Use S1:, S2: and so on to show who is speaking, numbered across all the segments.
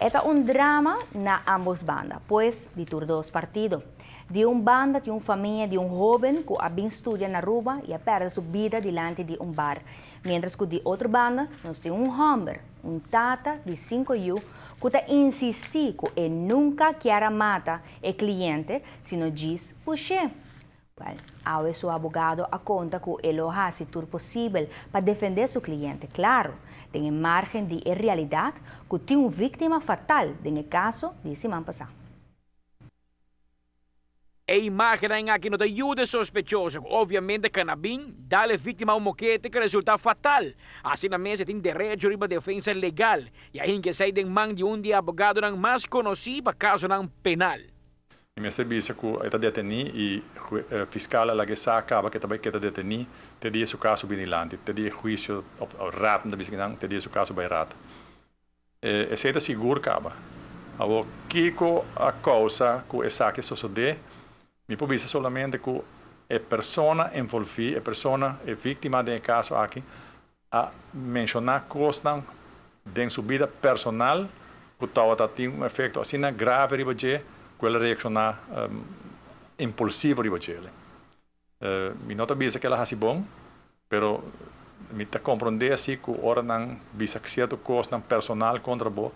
S1: E ta un drama na ambos banda, pues di tur dos partido. Di un banda tin un famia di un hoben cu a bin studia na Aruba y a perde su bida dilanti di un bar, mientras cu di otro banda nos tin un homber, un tata di cinco yu, cu ta insisti cu e nunca kier a mata e cliente, sino djis push'e. Wel, awe su abogado a konta ku e lo hasi tur posibel pa defendé su kliente, klaro, den e márgen di e realidat ku tin un víktima fatal den e kaso di siman pasá.
S2: E imágennan aki no ta yuda e sospechoso ku obviamente kanabin dal e víktima un mokete ku a resultá fatal. Asina mes e tin derecho riba defensa legal i a hinka esei den man di un di e abogadonan mas konosí pa kasonan penal.
S3: Mi mester bisa ku e ta detení i fiskal a laga e sa kaba ku e ta bai keda detení te dia su kaso bini dilanti, te dia e huisio òf raad nan ta bisa kinan, te dia su kaso bai raad. Esei ta sigur kaba. Awor kiko a kousa ku esaki a sosodé? Mi por bisa solamente ku e persona envolví, e persona, e víktima den e kaso aki a menshoná kosnan den su bida personal ku tabata tin un efekto asina grave riba dje ku el a reakshoná impulsivo riba dje. Mi no ta bisa ku el a hasi bon, pero mi ta komprondé si ku ora nan bisa sierto kosnan personal kontra bo,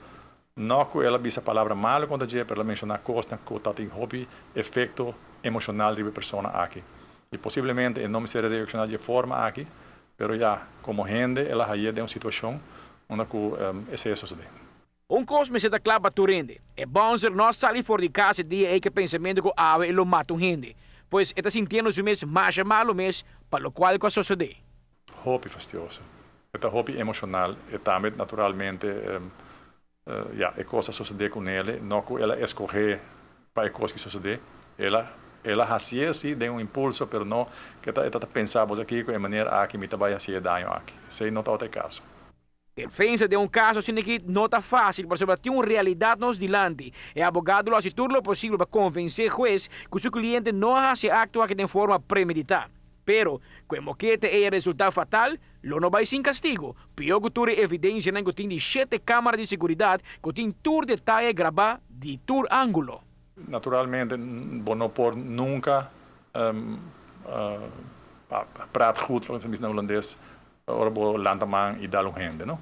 S3: no ku el a bisa palabra malu kontra dje, pero el a menshoná kosnan ku ta tin hopi efekto emoshonal riba e persona aki. I posiblemente e no mester a reakshoná di e forma aki, Pero ya, komo hende el a haye den un situashon unda ku esei a sosodé.
S2: Un kos mester ta kla pa tur hende, e bouncer no a sali for di kas e dia ei ku e pensamentu ku awe e lo mata un hende, pues e ta sintiendo su mes masha malu mes pa lokual ku a sosodé.
S3: Hopi fastioso. E ta hopi emoshonal. E tambe naturalmente ya, e kos a sosodé ku Nele, no ku el a eskohé pa e kos ki sosodé. El a el a hasié sí den un impulso, pero no ku e ta e ta pensa bo sa kiko e manera aki mi ta bai hasié e daño aki. Esei no tabata e kaso.
S2: Defensa den un kaso asina aki no ta fásil pasobra tin un realidat nos dilanti. E abogado lo hasi tur lo posibel pa konvensé hues ku su kliente no a hasi e akto aki den forma premeditá. Pero, ku e mokete ei a resultá fatal, lo no bai sin kastigu. Pió ku tur e evidensianan ku tin di shete kámara di seguridat ku tin tur detaye grabá di tur ángulo.
S3: Naturalmente bo no por nunka praat goed, loke nan ta bisa na hulandes, ora bo lanta man i dal un hende, no.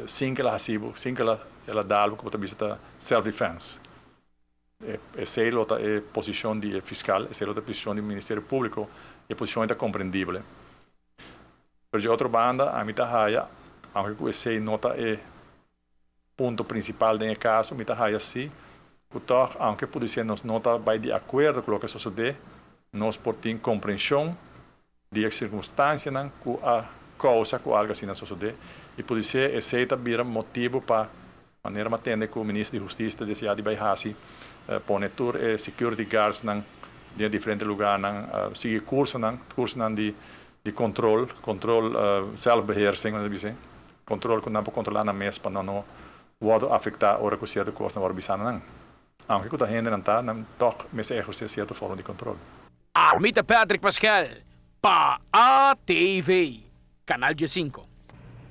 S3: Sin ku el a hasi bo, sin ku el a dal bo, ku bo ta bisa ta self defense. Esei lo ta e posishon di e fiskal, esei lo ta e posishon di Ministerio Públiko, e posishon ei ta komprendible. Pero di otro banda ami ta haya, aunke ku esei no ta e punto prinsipal den e kaso, mi ta haya si ku tòg aunke pudisé nos no ta bai di akuerdo ku loke a sosodé, nos por tin komprenshon di e sirkunstansianan ku a kousa ku algu asina a sosodé i pudisé esei ta bira motibu pa manera mi a tende ku Minister di Hustisia ta deseá di bai hasi pone tur e security guardsnan den e diferente lugarnan sigui kursonan, kursonan di di kontrol, kontrol zelfbeheersing nan ta bisa, kontrol ku nan por kontrolá nan mes pa nan no wòrdu afektá ora ku sierto kosnan wòrdu bisá na nan. Aunke ku ta hendenan ta, nan tòg mester ehersé sierto forma di kontrol.
S2: Ami ta Patrick Pascal pa ATV, Canal 15.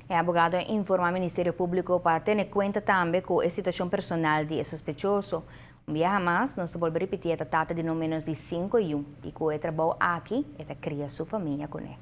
S1: E abogado a informa Ministerio Publico pa tene cuenta tambe cu e situacion personal di e sospechoso. Un biaha mas, nos ta bolbe ripiti e ta tata di no menos di cinco yu y cu e trabou aki e ta cria su famia cune.